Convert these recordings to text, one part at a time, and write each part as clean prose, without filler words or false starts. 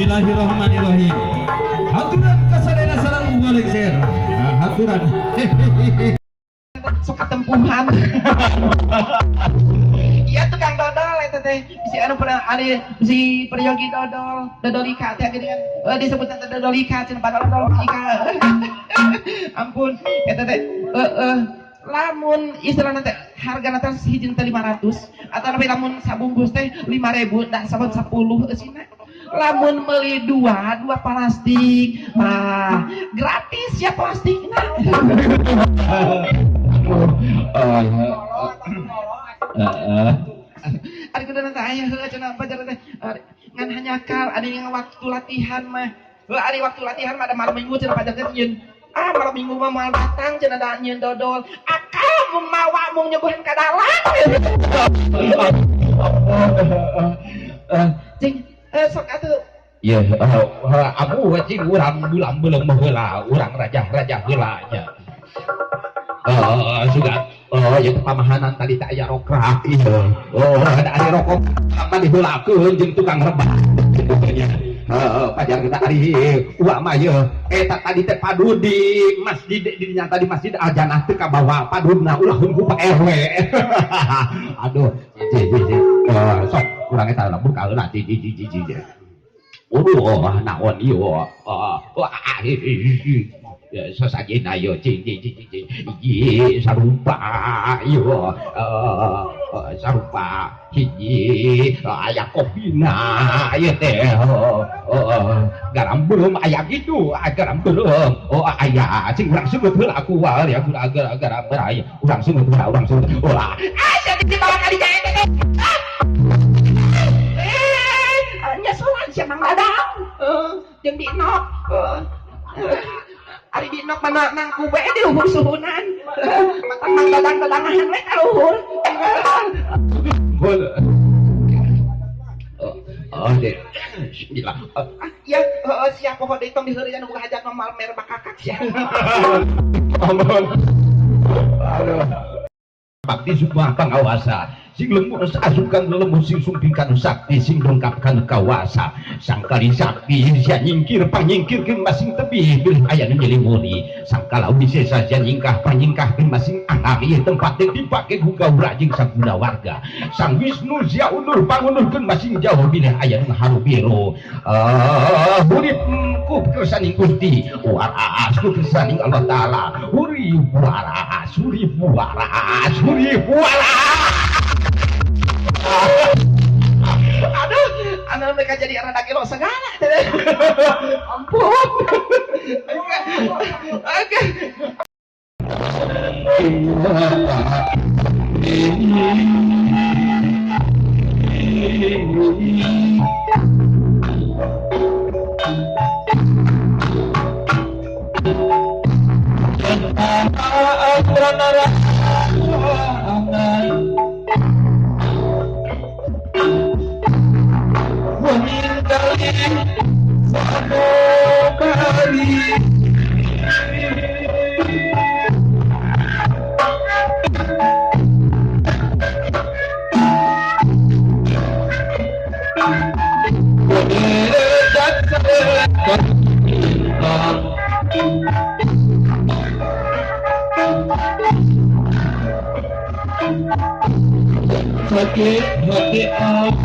Bismillahirrahmanirrahim. Haturan kasadayana sareng walekser. Haturan. Sok katempuhan. Iya, tukang dodol eta teh si anu pernah ada si peryogi dodol, dodolika teh geuningan. Disebut teh dodolika cenah, padahal dodol ika. Ampun, eta teh lamun istilahna teh hargana teh hiji teh 500 atau lebih, lamun sabungkus teh 5000 dah sabot 10 eusina. Lamun meuli dua dua plastik mah gratis ya plastikna. Heeh. Ari kuduna teh aya heula cenah pajar teh ngan hanyakal ada yang waktu latihan mah. Heuh, ari waktu latihan mah ada malam minggu cenah pajar teh nyieun. Ah, malam minggu mah moal datang cenah, da nyieun dodol. Akal mung mawa mung nyuguhan ka dalang. Cing, sok atuh. Ya, abu cing urang bulam beuleum heula, urang rajah-rajah heula nya. Sudah. Oh, ya pamahanan tadi tak aya rokrak ieu. Oh, ada ari rokok mah diheulakeun jeung tukang rebah. Heeh, pajar kita ari uak mah ye eta tadi teh padud di masjid di dinya tadi, Masjid Al-Jannah teu kabawa padudna, ulah ku Pak RW. Aduh, ji ji ji. Sok urang eta lah buka heula, ji ji ji ji ji. Waduh, oh, naon ieu? Oh, oh, ah, ya, sasajena ieu, cing cing cing cing hiji sarupa ieu, sarupa hiji aya kopina ieu teh, garam beureum aya kitu, garam beureum. Oh, aya cing urang sungut heula ku ya garam garam aya urang sungut heula, urang sungut ulah. Ah, sia dibawa ka dinya eta teh. Eh, nyesulan sia Mang Dadang. Jeung Dinok. Ari Dinok mana nangku bae di luhur suhunan. Mata Mang Dadang dadangahan we ka luhur. Oh, deh. Bismillah. Ah, iya, heeh, sia poho deui, tong diheureuyan boga hajat mah mamer bakakak sia. Ampun. Aduh. Bakti sukma pangawasa sing lembut asup kang lembut, sing sumping kanu sakti, sing dongkap kanu kawasa. Sangkali sakti sia nyingkir panyingkirkeun masing tebih bilih aya nu nyelimuri. Sangkala wisesa sia nyingkah panyingkahkeun masing angak ieu tempat teh dipake ku kaula jeung saguna warga. Sang Wisnu sia undur pangundurkeun masing jauh bilih aya nu harubiru. Urip ku kersaning Gusti, waras ku kersaning Allah Taala. Urip waras, urip waras, urip waras. Aduh, anak mereka jadi rada gelo segala. Ampun. Oke. Sakit hati awati.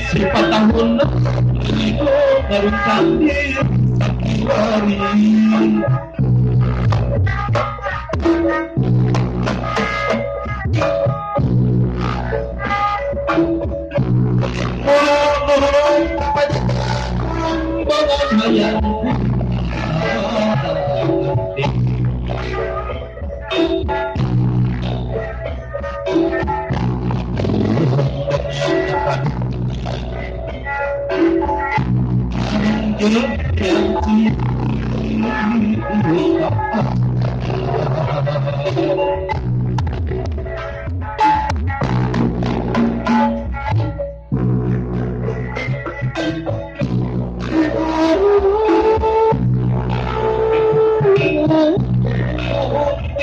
Sifat tahun baru kami.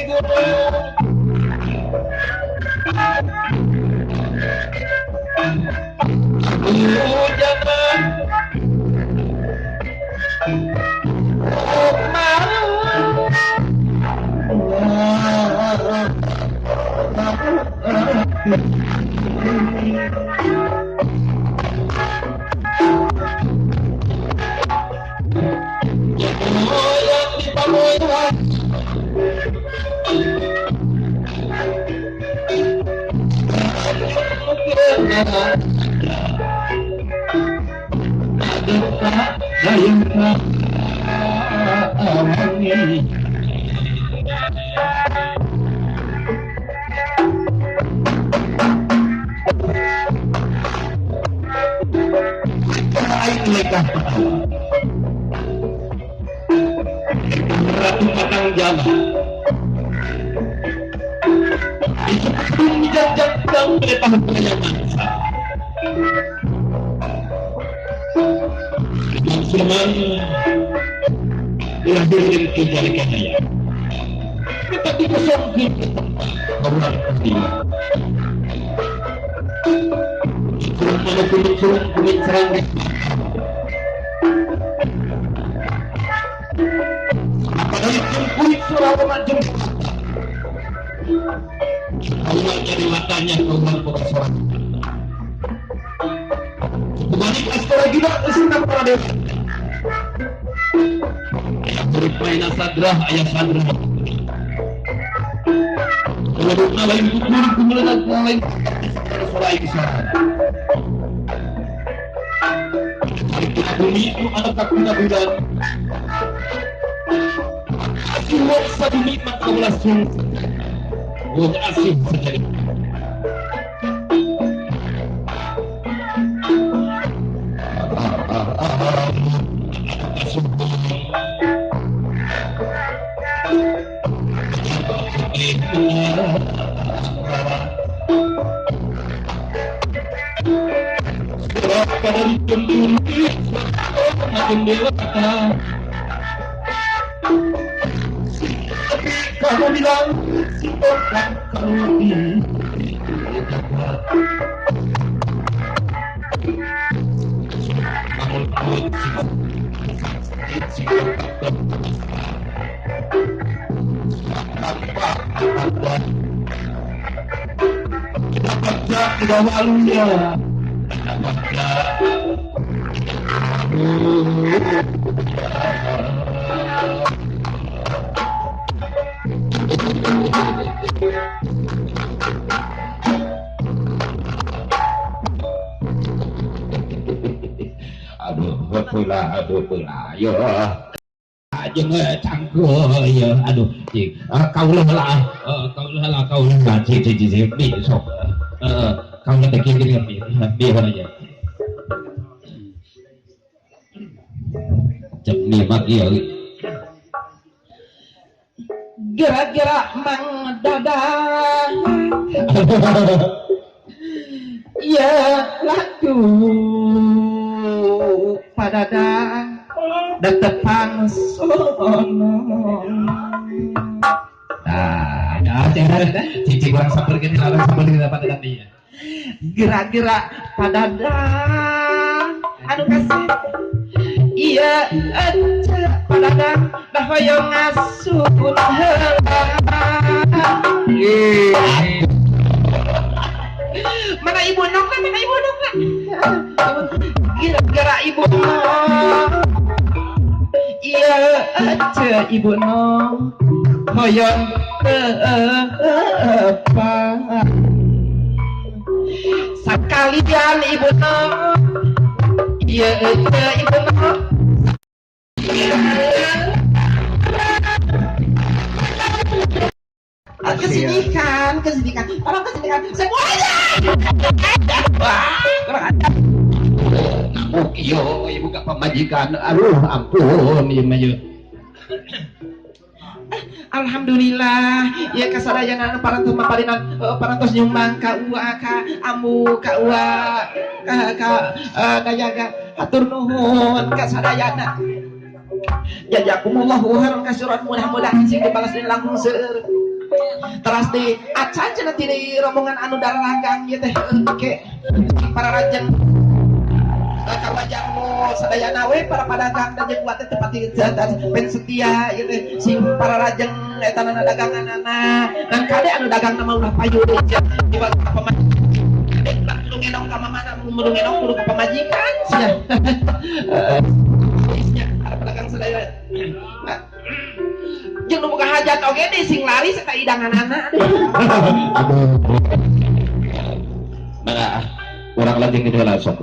Gunung hujan Ratu Patang Jala Ayah Sandra kalau lain lain kamu bilang si orang aduh pula ya jeung cangkul ya aduh cing kaulah lah kaulah lah cing cing cing di sok kaulah teh kieu geuning di aja cek ni mah kieu gerak-gerak Mang Dadang ya laku padadang datepang sono. Nah, cici kurang sabar gini, orang sabar gini dapat nantinya. Gerak-gerak padadang, aduh kasih. Iya, aja padadang, dah hoyong ngasuh heula. Mana ibu nok lah, mana ibu nok lah. Gerak-gerak ibu nok. Iya aja ibu nok hoyong tepang sekalian ibu nok. Iya aja ibu nok. Kesini kan, kesini kan, orang kesini kan, semuanya. Wah, kurang ajar. Iyo, ibu gak pemajikan. Aduh, ampun, ieu mah. Alhamdulillah, ya kasadayana anu parantos maparinan parantos nyumbang ka ua ka amu ka ua ka dayaga hatur nuhun kasadayana. Jazakumullahu khairan kasiran, mudah-mudahan sing dibalas langkung seueur. Teras di acan cenah ti rombongan anu dararagang ieu teh ke para rajeng kawajarmo sadayana we para padagang dan jeung teh tepati pen setia ieu teh sing para rajeng eta na daganganana ngan kade anu dagang mah ulah payu di pamajikan kudu ngenong ka mamana kudu ngenong kudu ka pamajikan sia para pedagang sadaya jeung nu boga hajat oge di sing laris eta idanganana. Mangga urang lajeng di heula sok.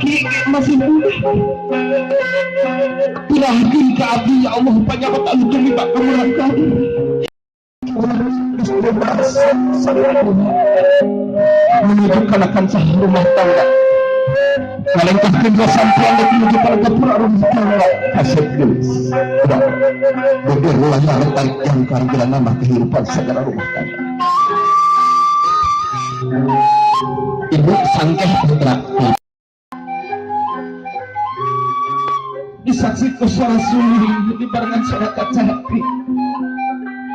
Salaki masih muda. Pilahkeun ka abdi ya Allah panyabat anu tumiba ka murang kali. Menuju kana kancah rumah tangga. Ngalengkahkeun ka sampean rek menuju kana gapura rumah tangga. Kasep geus. Udah. Beueur layar tarik jangkar bila nambah kehidupan segala rumah tangga. Ibu sangkeh putra disaksikan suara suling dibarengan suara kacapi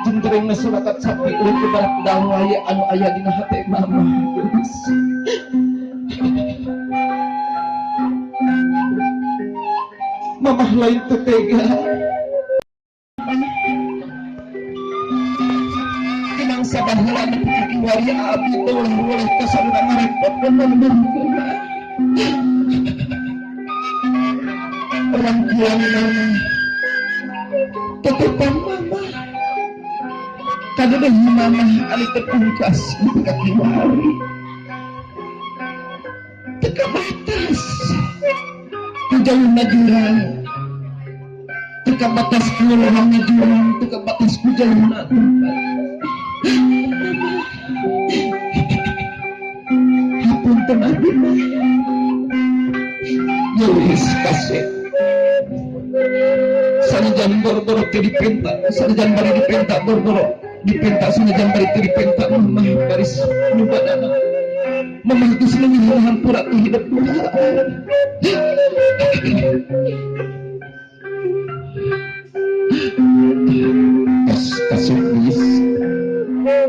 jenderengna suara kacapi ulun barak dawaya anu aya dina hate mama. Mamah lain teu tega tinang sabaheula nepi ka abdi teh ulah-ulah kasaduna ngarepotkeun mama. Orang tua mama, tetepan mama, kadeudeung mama ali terpungkas di kaki wari, teka batas, kujauhna jurang, teka batas kelurahanna jurang, teka batas kujauhna tempat. Mama, hapunten abdi mah, geus kasih. Sanajan boro-boro teu dipenta, sanajan bari dipenta boro-boro dipenta, sanajan bari teu dipenta mamah baris nyubadana. Mamah geus leuwih hampura ti hidup duaan. Tos kasih geus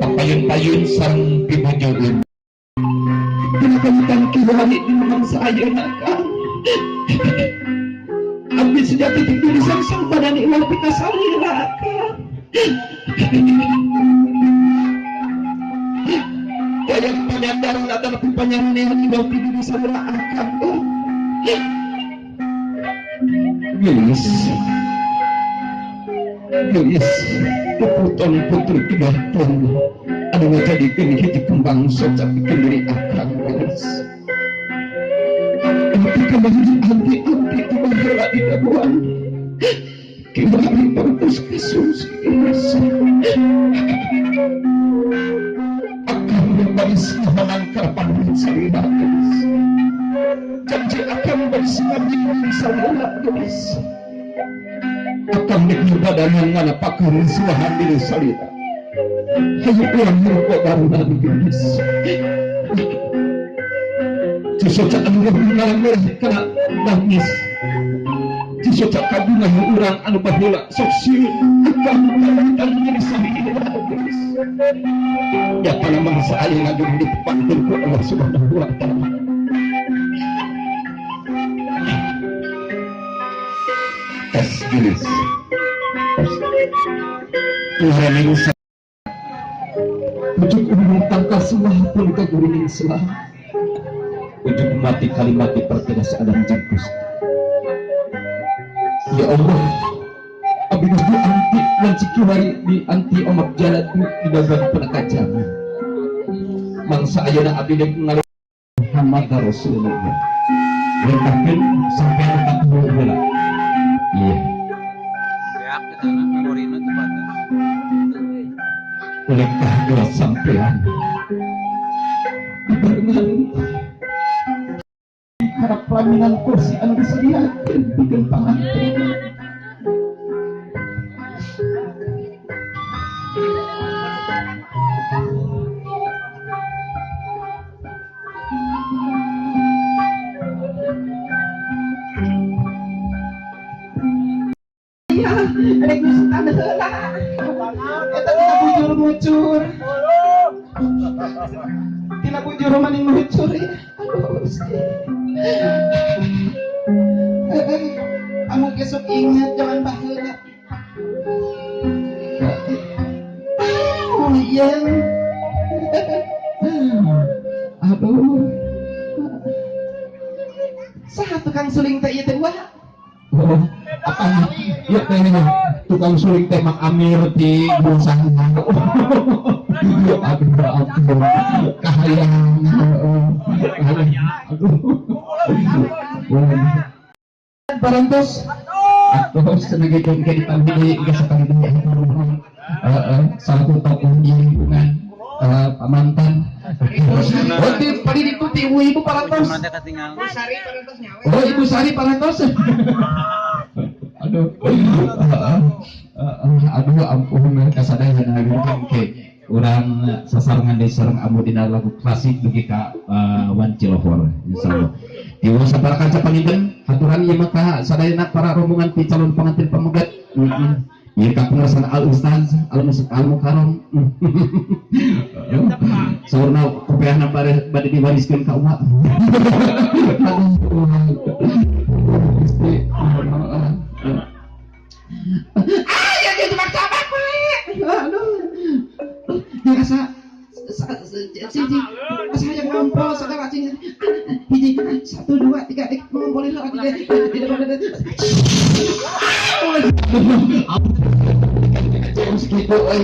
papayun-payun sareng pibojogeun. Dina kawitan kiwari dina mangsa ayeuna Kang. Abdi sejati diri sang badan ilah pikasalira Kang. Daya penyadaran atau penyadaran ilah diri salira akang. Geus. Geus puputon putri kedaton anu ngajadikeun hiji kembang soca pikeun diri akang geus. Kembali anti-anti baheula di dabuan. Kembali terus kasus geus. Akang baris ngahanan karapan salira geus. Janji akang baris ngabdi salira geus. Akang dek nyubadanan nganapakeun suahan diri salira. Hayu urang hirup babarunan geus. Cisoca anu ngarangreh kana nangis. Cisoca kabungah urang anu baheula sok sieun akang kawitan diri salira geus. Ya kana mangsa ayeuna geus ditepangkeun ku Allah Subhanahu wa taala. Tes geus. Tuhan ujuk umum tangka suah pun kagurining selah. Ujuk mati kalimat dipertegas adam jengkus. Ya Allah, abdi geus dianti lanci kiwari dianti omak jalan di dagang penakajangan. Mangsa ayeuna abdi dek ngalih Muhammad Rasulullah. Lengkapkeun sampai ka heula. Iya. Beak di tanah memorina teu batas. Lengkah geus sampean. Dibarengan harap pelaminan kursi anu disediakeun pikeun panganten. Ya, rek nyusutan heula. Eta tina bujur mucur. Tina bujur maning mucur ya. Aduh, Gusti. Kamu besok ingat jangan baheula. Oh iya. Aduh. Saha tukang suling teh ieu teh wah? Oh, apa? Ya teh tukang suling teh Mang Amir di Gunung. Ya aduh, aduh. Kahayang. Aduh. Parantos atos sebagai ke dipanggil ke sakali deui salah satu tokoh di lingkungan Pak mantan. Oh, di padi ditu ti ibu parantos. Oh, Ibu Sari parantos. Aduh. Aduh ampun kasadayana ke urang sasarengan deui sareng ambu dina lagu klasik dugi ka Wanci Lohor insyaallah. Ieu sabaraha kanca panginten haturan ieu mah ka sadayana para rombongan ti calon pengantin pamegat. Ieu ka pengersana Al Ustaz Al Musik Al Mukarram. Saurna kopeahna bade diwariskeun ka uwa. Ah, ya dia cuma cabak wae. Aduh. Dia rasa asa hayang ngompol sagala cing. Hiji, 1 2 3 ngompolin heula tiga. Gitu euy.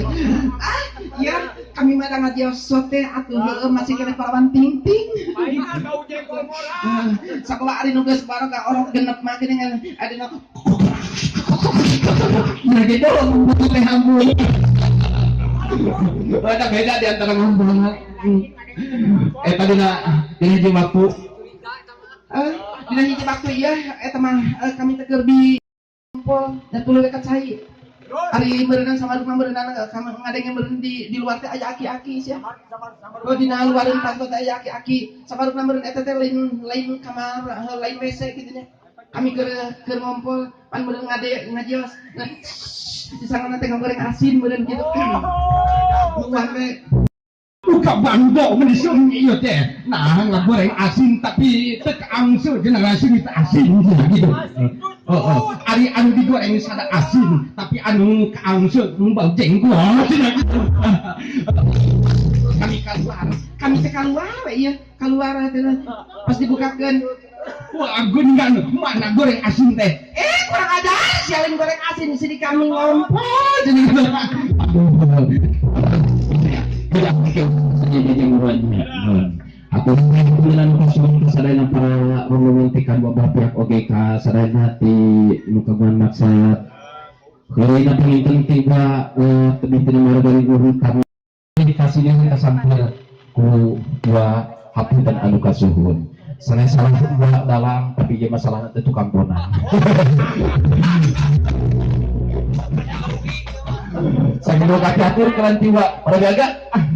Ah, ya kami mah ngajios sote atuh heueuh masih keneh parawan ting-ting. Sakola ari nu geus barokah orok genep mah geuningan adina. Nah gitu teh ampun. Ada beda di antara ngobrol. Tadi na dina hiji waktu. Dina hiji waktu ieu eta mah kami teh keur di kumpul dan tuluy ka cai. Ari meureunana sama rumah meureunana kami ngadenge meureun di luar teh aya aki-aki sia. Oh dina luareun panto teh aya aki-aki. Sabarukna meureun eta teh lain kamar lain WC kitu nya. Kami keur ngompol pan meureun ngade ngajios. Di sana teh ngagoreng asin meureun kitu. Bukan we. Buka bangko menisung ieu teh. Nah, ngagoreng asin tapi teu kaangsu cenah langsung itu asin gitu. Oh, ari anu digoreng sada asin tapi anu kaangsu bau jengkol cenah gitu. Kami keluar, kami teh keluar we ieu, keluar teh pas dibukakeun. Wah, geuningan mana goreng asin teh? Kurang ajar, sialin goreng asin sini kami ngompol cenah gitu. Aku bulan kasuhun kasadayana para rombongan ti kadua belah pihak oge kasadayana ti nu kagungan maksad. Heureuy panginten tiba tebih tina marga guru kami dikasihnya kasampir ku dua hapunten anu kasuhun. Sanes salah dua dalang tapi ieu masalahna teh tukang bonang. Sambil kacatur kelan tiwa para gaga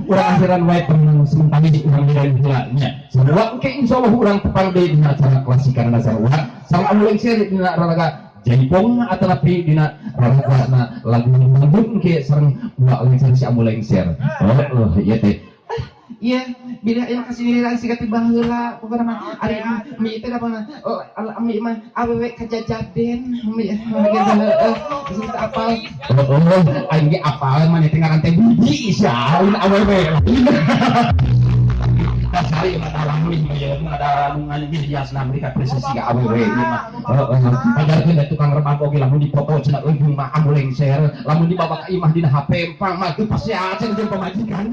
urang akhiran wae sementara di urang lain heula nya. Sarua engke insyaallah urang tepang deui dina acara klasikan sarua. Salam anu lengser dina raraga jaipong atanapi dina raraga na lagu manggung engke sareng uwa lengser si amu lengser. Oh, ieu teh. Iya, bila yang kasih nilai siga ti baheula pokona mah ari mi teh apa oh mi mah awewe kajajaden mi gitu heueuh geus teu apal. Oh, aing ge apal maneh teh ngaran teh biji sia lain awewe. Kasari mah dalang mah ieu mah ada nu ngaliasna mereka proses siga awewe ieu mah. Heeh, pajarkeun tukang rebab oge lamun dipoto cenah euy mah amu lengser, lamun dibawa ka imah dina HP pang mah teu pasti cenah jeung pamajikan.